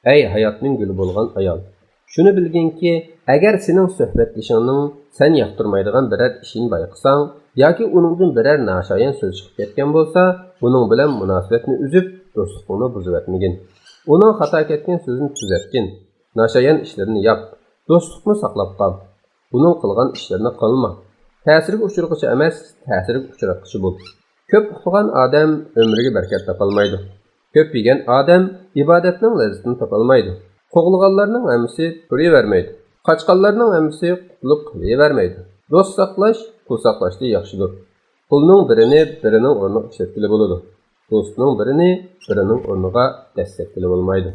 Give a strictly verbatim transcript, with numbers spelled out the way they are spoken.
ئەي ھاياتنىڭ گۈلى بولغان ئايال! شۇنى بىلگىنكى، ئەگەر سېنىڭ سۆھبەتدىشىڭنىڭ سەن ياقتۇرمايدىغان بىرەر ئىشىنى بايقىساڭ ياكى ئۇنىڭدىن بىرەر ناشايان سۆز چىقىپ كەتكەن بولسا، ئۇنىڭ بىلەن مۇناسىۋەتنى ئۈزۈپ، دوستلۇقۇڭنى بۇزۇۋەتمىگىن. ئۇنىڭ خاتا كەتكەن سۆزىنى تۈزەتكىن. ناشايان ئىشلىرىنى ياپ، دوستلۇقنى ساقلاپ قال. ئۇنىڭ قىلغان ئىشلىرىنى قىلما. تەسىرگە ئۇچرىغۇچى ئەمەس، تەسىرگە ئۇچراتقۇچى بول. كۆپ ئۇخلىغان ئادەم ئۆمرىگە بەرىكەت تاپالمايدۇ. كۆپ يېگەن ئادەم ئىبادەتنىڭ لەززىتىنى تاپالمايدۇ. قوغلىغانلارنىڭ ھەممىسى تۇرۇۋەرمەيدۇ. قاچقانلارنىڭ ھەممىسى قۇتۇلۇپ قېلىۋەرمەيدۇ. دوست ساقلاش پۇل ساقلاشتىن ياخشىدۇر. پۇلنىڭ بىرىنى بىرىنىڭ ئورنىغا ئىشلەتكىلى بولىدۇ. دوستنىڭ بىرىنى بىرىنىڭ ئورنىغا دەسسەتكىلى بولمايدۇ.